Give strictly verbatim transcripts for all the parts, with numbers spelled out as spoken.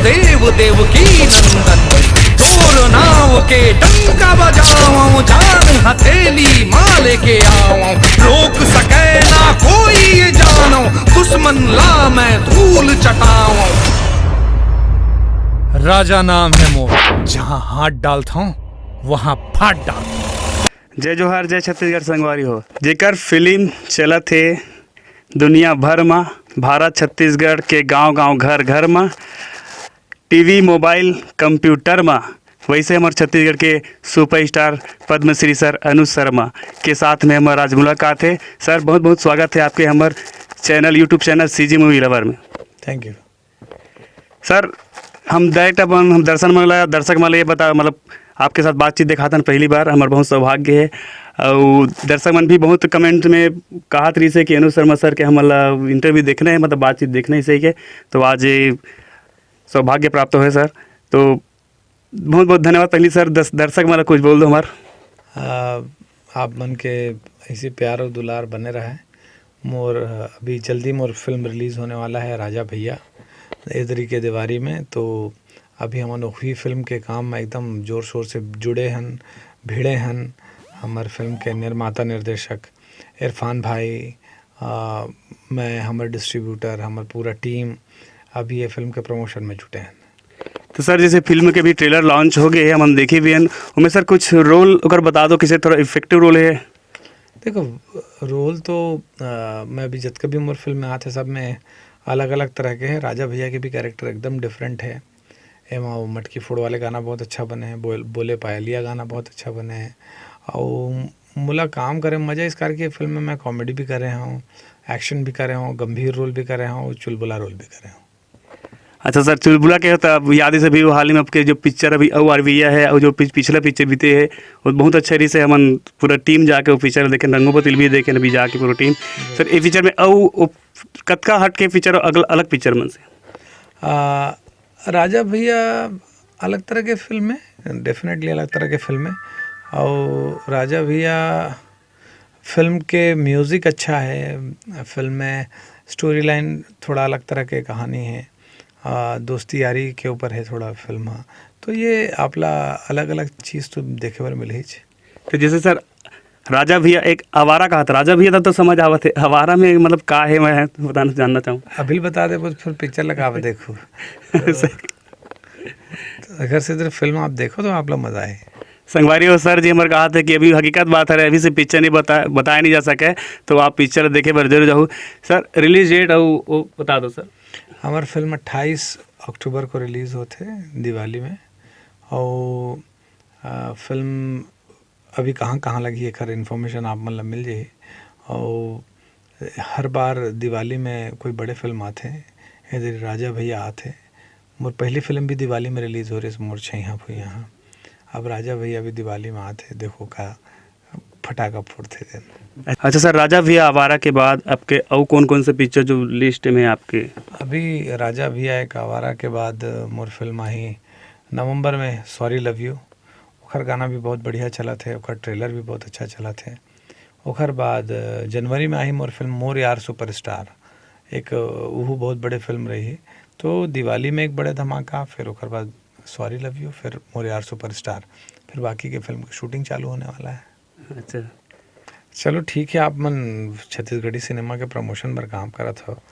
देव देव की नंदन, तोर नाव के डंका बजावं, जान हथेली मा लेके आवं, रोक सके ना कोई ये जानव, दुश्मन ला मैं धूल चटावं। राजा नाम है मोर, जहां हाथ डालता हूं, वहां फाट डालता हूं। जय जोहार, जय छत्तीसगढ़ संगवारी हो। जेकर फिल्म चलत हे दुनिया भर म, भारत छत्तीसगढ़ के गांव-गांव, घर-घर म, टीवी, मोबाइल, कंप्यूटर म, वैसे हमर छत्तीसगढ़ के सुपरस्टार पद्मश्री सर अनुज शर्मा के साथ में हमर आज मुलाकात हे। सर, बहुत-बहुत स्वागत हे आपके हमर channel, YouTube channel CG movie lover में। Thank you। सर, हम डायरेक्ट अपन हम दर्शन मन ला, दर्शक मन ला ये बता, मतलब, आपके साथ बातचीत देखाथन पहली बार, हमर बहुत सौभाग्य हे। अउ दर्शक मन भी बहुत कमेंट में कहत रहिस हे कि अनुज शर्मा सर के हमन ला इंटरव्यू देखना हे, मतलब, बातचीत देखना हे सही के, तो आज ये सौभाग्य प्राप्त होय सर। तो बहुत बहुत धन्यवाद। पहली सर, दस-, दर्शक मन ला कुछ बोल दो हमार। आ, आप मन के ऐसे प्यार और दुलार बने रहे। मोर, अ, अभी जल्दी मोर फिल्म रिलीज होने वाला है राजा भैया, ए दरी के देवारी में। तो अभी हमन वही फिल्म के काम में एकदम जोर शोर से जुड़े हन, भिड़े हन। हमर फिल्म के निर्माता निर्देशक इरफान भाई, अ, मैं, हमर डिस्ट्रीब्यूटर, हमर पूरा टीम अभी ये फिल्म के प्रमोशन में जुटे हन। तो सर, जैसे फिल्म के भी ट्रेलर लॉन्च हो गए हे, हमन देखे भी हन, ओमे सर कुछ रोल ओकर बता दो, किसे थोड़ा इफेक्टिव रोल हे? देखो, रोल तो, अ, मैं अभी जतका भी मोर फिल्म में आत हे, सब में अलग-अलग तरह के हे। राजा भैया के भी कैरेक्टर एकदम डिफरेंट हे। एमा वो मटकी फोड़ वाले गाना बहुत अच्छा बने हे, बोल-, बोले पायलिया गाना बहुत अच्छा बने हे। अउ मोला काम करे में मजा इस करके फिल्म में मैं कॉमेडी भी करे हूँ, एक्शन भी करे हूँ, गंभीर रोल भी करे हूँ, चुलबुला रोल भी करे हूँ। अच्छा सर, चुलबुला के त अब याद से भी वो हाल ही में आपके जो पिक्चर अभी अउ आरवीया हे, अउ जो पिछ-, पिछला पिक्चर बीते हे, वो बहुत अच्छा रहिस हे। हमन पूरा टीम जाके वो पिक्चर देखे, रंगों पतिल भी देखे अभी जाके पूरा टीम। सर, ये पिक्चर में अउ वो कतका हट के पिक्चर अगल-, अलग पिक्चर मन से? आ, राजा भैया अलग तरह के फिल्म हे, डेफिनेटली अलग तरह के फिल्म हे। अउ राजा भैया फिल्म के म्यूजिक अच्छा हे, फिल्म में स्टोरी लाइन थोड़ा अलग तरह के कहानी हे, आ, दोस्ती यारी के ऊपर हे थोड़ा फिल्म ह। तो ये आपला अलग-अलग चीज तो देखे बर मिलहीच। तो जैसे सर, राजा भैया एक आवारा कहा था, राजा भैया तब तो समझ आवत हे, आवारा में मतलब का हे, मैं बताना, जानना चाहूँ। अभी बता दे, फिर पिक्चर लगा के देखो। सर। तो अगर से इधर फिल्म आप देखो तो आप लोग मजा आए। संगवारी हो, सर जी हमर कहा थे कि अभी हकीकत बात हे, अभी से पिक्चर नहीं बता-, बताया नहीं जा सके, तो आप पिक्चर देखे बर जरूर जाहू। सर, रिलीज डेट अउ वो बता दो सर। हमार फिल्म अट्ठाईस अक्टूबर को रिलीज होथे दिवाली में, अउ, अ, फिल्म अभी कहाँ-कहाँ लगही, एकर इन्फॉर्मेशन आप मन ल मिल जाही। अउ हर बार दिवाली में कोई बड़े फिल्म आथे, ए दरी राजा भैया आथे। मोर पहली फिल्म भी दिवाली में रिलीज हो रहिस, मोर छैहा भुइयां हा। अब राजा भैया भी दिवाली में आथे, देखो का फटाका फोड़थे तेन। अच्छा सर, राजा भैया आवारा के बाद आपके अउ कौन-कौन से पिक्चर जो लिस्ट में हे आपके? अभी राजा भैया एक आवारा के बाद मोर फिल्म आही नवंबर में, सॉरी लव यू। ओखर गाना भी बहुत बढ़िया चलत हे, ओखर ट्रेलर भी बहुत अच्छा चलत हे। ओखर बाद, अ, जनवरी में आही मोर फिल्म मोर यार सुपरस्टार, एक, अ, उहू बहुत बड़े फिल्म रही। तो दिवाली में एक बड़े धमाका, फिर ओखर बाद सॉरी लव यू, फिर मोर यार सुपरस्टार, फिर बाकी के फिल्म के शूटिंग चालू होने वाला है। अच्छा। चलो ठीक है, आप मन छत्तीसगढ़ी सिनेमा के प्रमोशन बर काम करत हो,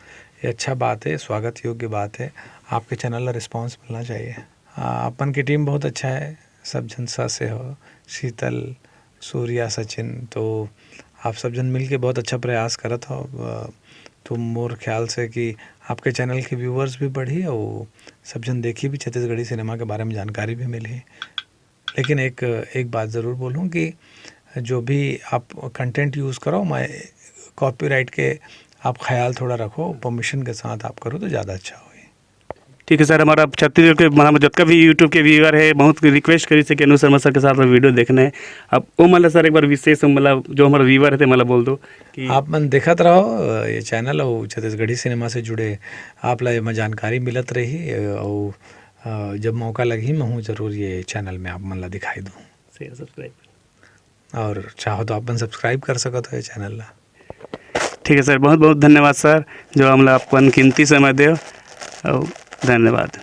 ये अच्छा बात है, स्वागत योग्य बात है। आपके चैनल ला रिस्पॉन्स मिलना चाहिए। आ, अपन की टीम बहुत अच्छा है, सब झन स से हो, शीतल, सूर्या, सचिन, तो आप सब झन मिल के बहुत अच्छा प्रयास करत हो। आ, तो मोर ख्याल से कि आपके चैनल के व्यूअर्स भी बढ़ी और सब झन देखी भी, छत्तीसगढ़ी सिनेमा के बारे में जानकारी भी मिली। लेकिन एक, एक बात ज़रूर बोलूँ कि जो भी आप कंटेंट यूज़ करो, मैं कॉपीराइट के आप ख्याल थोड़ा रखो, परमिशन के साथ आप करो तो ज़्यादा अच्छा होही। ठीक है सर, हमारा छत्तीसगढ़ के, मतलब, जतका भी YouTube के व्यूअर है, बहुत रिक्वेस्ट करिस हे कि अनुज शर्मा सर के साथ में वीडियो देखना है। अब वो, मतलब, सर, एक बार विशेष, मतलब, जो हमारा व्यूअर है, ते, मतलब, बोल दो कि आप मन देखत रहो, ये चैनल, और छत्तीसगढ़ी सिनेमा से जुड़े आप ला एमा जानकारी मिलत रही, और, अ, जब मौका लगही, महूँ जरूर ये चैनल में आप मन ला दिखाई दूँ। Share, subscribe. और चाहो तो आप मन सब्सक्राइब कर सकत हो ये चैनल ला। ठीक है सर, बहुत बहुत धन्यवाद सर, जो हमला अपन कीमती समय देव, और धन्यवाद।